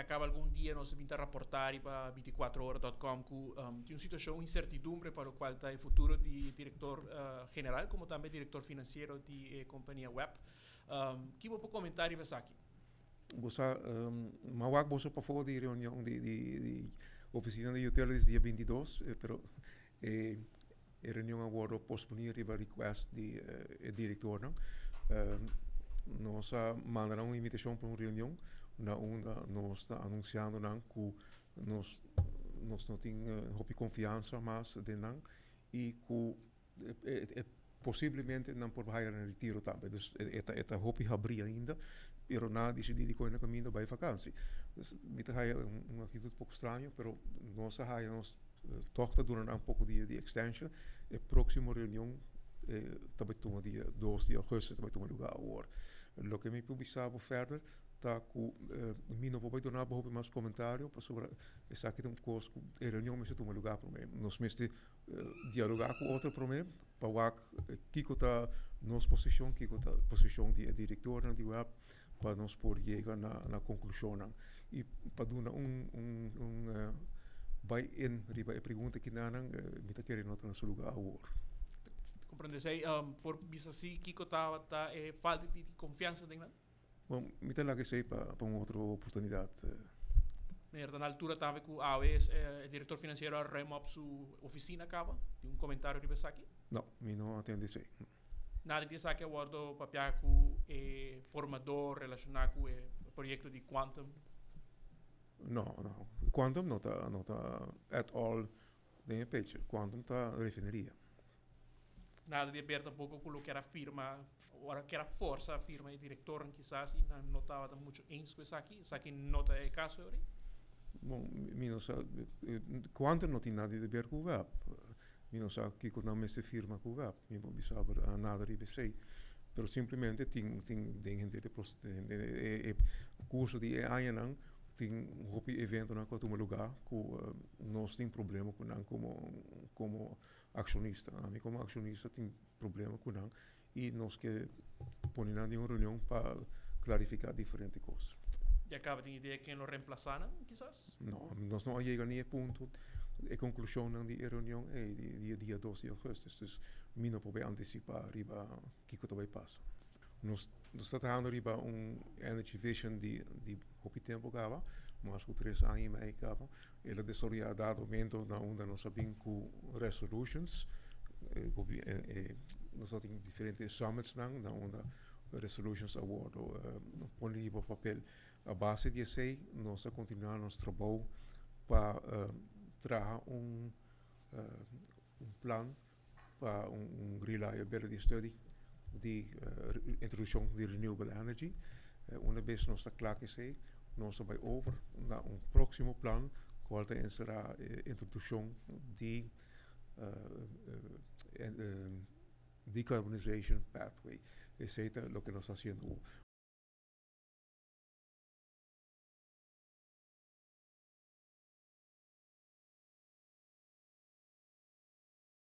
Ya caba algun dia nos a bin ta raporta riba 24ora.com cu tin un situacion incertidumbre pa locual ta e futuro di director general como tambe director financiero di e compania web. Ki bo por comenta riba esaki? Bo sa, m'a wak boso pafó di reunion di di oficina di utilities dia 22, pero e reunion a wordo posponi riba request di e directornan. Nos a manda nan un invitacion pa un reunion na unda nos ta anunciando nan cu nos no tin hopi confiansa mas den nan y cu posiblemente nan por haya nan retiro tambe. Dus e ta hopi habri ainda, pero nan a dicidi di coge na caminda bay vakantie. Dus mi ta haya un actitud poco straño, pero nos a haya nos toch ta duna nan un poco di extension. E proximo reunion ta bay tuma dia 2 di augustus, ta bay tuma lugar awor. Loke mi por bisa bo verder ta cu mi no por bay duna bo hopi mas comentario, pasobra esaki ta un cos cu e reunion mester tuma lugar prome. Nos mester dialoga cu otro prome pa wak kiko ta nos posicion, kiko ta posicion di e directornan di web, pa nos por yega na conclusionnan. Y pa duna un bay in riba e pregunta kinan, mi ta kere no ta na su lugar awor. Comprende esey, por bisa si kiko ta e falta di confiansa den nan? Bon, mi ta laga esey pa un otro oportunidad. Meneer, ta na altura tambe cu awe e director financiero a ruim op su oficina caba? Tin un comentario riba esaki? No, mi no a tende esey. Nada di esaki a wordo papia cu e formador relaciona cu e proyecto di Quantum? No. Quantum no ta at all den e picture. Quantum ta refineria. Nada di haber tampoco cu loke era firma, ora cu era forsa firma e director kisas y nan no tabata mucho eens cu esaki. Esaki no ta e caso ori? Bon, mi no sa, Quantum no tin nada di haber cu web. Mi no sa kiko nan mester firma cu web. Mi no bisa nada riba esey. Pero simplemente tin den hende e curso di e añanan tin hopi eventonan cu a tuma lugar cu nos tin problema cu nan como accionista. Ami como accionista tin problema cu nan y nos ke pone nan den un reunion pa clarifica diferente cos. Ya caba tin idea ken lo reemplaza nan, kisas? No, nos no a yega ni e punto, e conclusion di e reunion di dia 2 di augustus. Dus mi no por anticipa riba kiko ta bay pasa. Nos ta trahando riba un energy vision di hopi tempo caba, mas cu 3 aña y mei caba. El a desaroya dado momento na unda nos a bin cu resolutions. Nos tin diferente summits nan, na unda resolutions a wordo poni riba papel. A base di esey, nos a continua nos trabou pa traha un plan pa un reliability study di introduccion di renewable energy. Un bes nos ta cla cu esey, nos ta bay over na un proximo plan, cual ta encera introduccion di decarbonization pathway. Esey ta loke nos ta haciendo.